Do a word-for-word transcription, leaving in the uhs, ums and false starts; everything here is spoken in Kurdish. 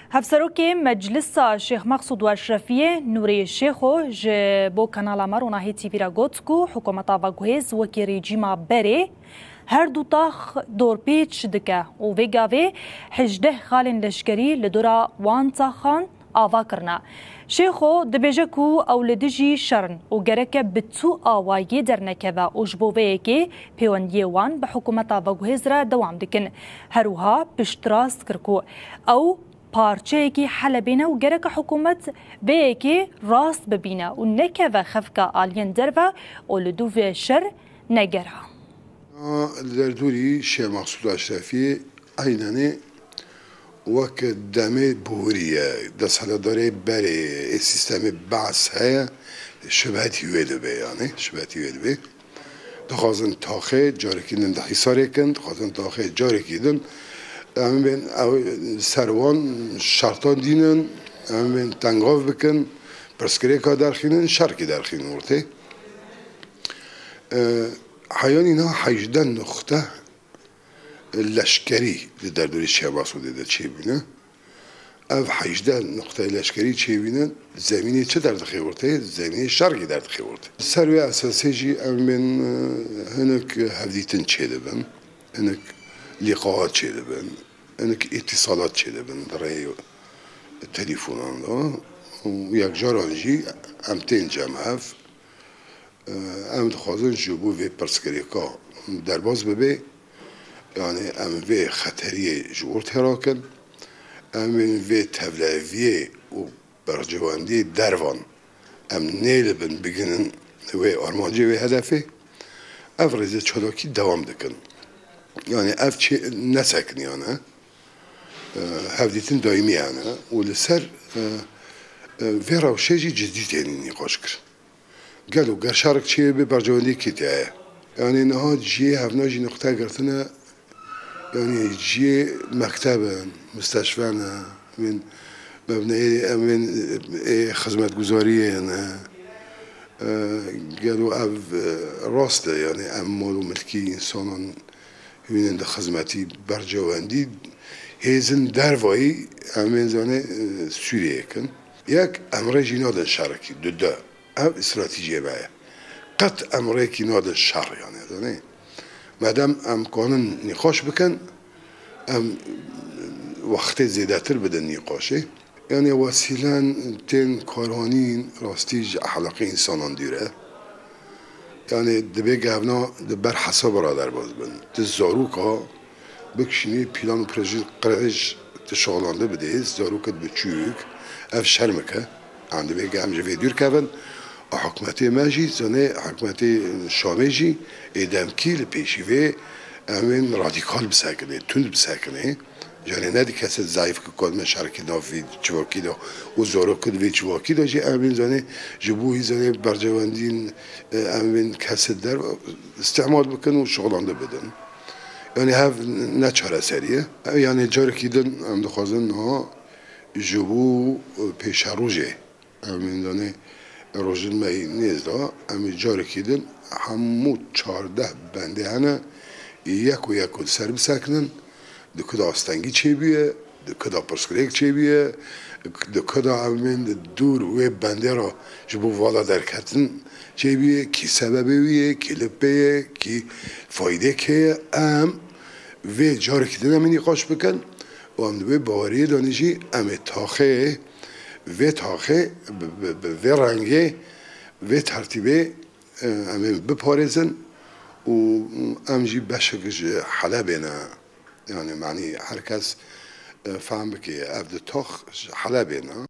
Hevserokê Meclisa Şêx Mexsûd û Eşrefiyê Nûrê Şêxo ji bo kanala me Ronahî T V re got ku hikûmeta veguhêz wekî rejîma berê her du tax dorpêç dike û vê gavê hejdeh xalên leşkerî li dora wan taxan ava kirine. Şêxo dibêje ku ew li dijî şer in û gereke bi tu awayî dernekeve û ji bo vê yekê pêwendiyê wan bi hikûmeta veguhêz re dewam dikin. Her wiha piştrast kir ku ew parçeyekî Helebê ne û gereke hikûmet vê yekê rast bibîne û nekeve xefka aliyên derve û li dû vê şer negera. Li derdorî Şêx Mexsûd Eşrefî eynenê wek demê borî ye. Desthilatdarê berê ê sîstemê Be's heye, şibetî wê dibe, yanî şibetî wê dibe. Dixwazin taxê carekî din di hîsarê kin, dixwazin taxê carekî din. Em bên ew ser wan şertan dînin, em bên tengav bikin, pirsgirêka derxînin, şerkî derxînin ortê. E, heyanî niha hejdeh nuqte leşkerî li derdorî Şêx Mexsûdê de çêbûne. Ev hejdeh nuqteyê leşkerî çêbîne, zemînê çi derdixê ortê? Zemînê şerkî derdixê ortê. Ser wê esasê jî em bên, e, hinek hevdîtin çêdibin, hinek lîqaat çêdibin, hinek îtîsalat çêdibin di rêyê telîfonan de û yekcaran jî em tên cem hev. Em dixwazin ji bo vê pirsgirêka derbas bibe, yanî em vê xeteriyê ji ortê rakin, em ên vê tevleviyê û berjewendiyê dervan em nêlibin bigihînin wê armancê, wê hedefê. Ev rêzê çalakî dewam dikin. Yanî ev çi nesekiniyane, e, hevdîtin daîmiyane û li ser, e, e, vê rewşê jî cidî têne nîqaş kirin. Gelo ger şerek çêbe berjewendî kê tê heye? Yanî niha cihê hevna jî nuqte girtine, yanî cihê mekteb in, misteşfe ne, bên mebneyê em bên ê xizmetguzariyê ne. E, gelo ev, e, rast e, yanî em mal û milkî însanan hûnên di xizmetî berjewendî hêzin dervayî em ên zanê, e, Sûriyê kin. Yek em rê jî nadin şerekî, dude. Ev stratejiyê me ye. Qet em rêkî nadin şer, yanî, zanî. Madem em kanin nîqaş bikin, em wextê zêdetir bidin nîqaşê. Yanî wesîlen tên karanîn rastî ji ehlaqê însanan dûr e. Yanî divê gevna di ber hesabê re derbas bin. Tu zaroka bikişînî, plan û proje qirêj tu şixulandin bidê, zarokê biçûk, ev şermik e. Em divê em ji vê dûr kevin. Û hikûmetê me jî, zanê hikûmetê Şamê jî ê demkî li pêşî vê em ên radîkal bisekinê, tund bisekinê. Janê ne di kesê zayîf ki kadime şerkî nav vî civakî de û zarokê di vê civakî de jî em ên zanê ji bo hîzanê berjewendîn, e, em ên kesê der îstîmal bikin û şixulandin bidin. Yanî hev ne çareserî ye. Yanî carekî din em dixwazin niha ji bo, e, pêşerojê, em ên zanê rojin me yî nêz de, em ê carekî din hemû çardeh bendê hene, yek û yek û li ser bisekinin, di ku de astengî çêbûye, di ku de pirsgirêk çêbûye, di ku de em ên di dûr wê bendê re ji bo vala derketin çêbûye, kî sebebê wî ye, kî li pê ye, kî faydek heye, em vê carekî din em ê nîqaş bikin û em di wê baweriyê de ne jî em ê taxê, vê taxê bi, bi, bi vê rengê, vê tertîbê, e, em ê biparêzin û em jî beşek ji Helebê ne. Yanî, manî her kes, e, fehm bike, ev du tax ji Helebê ne.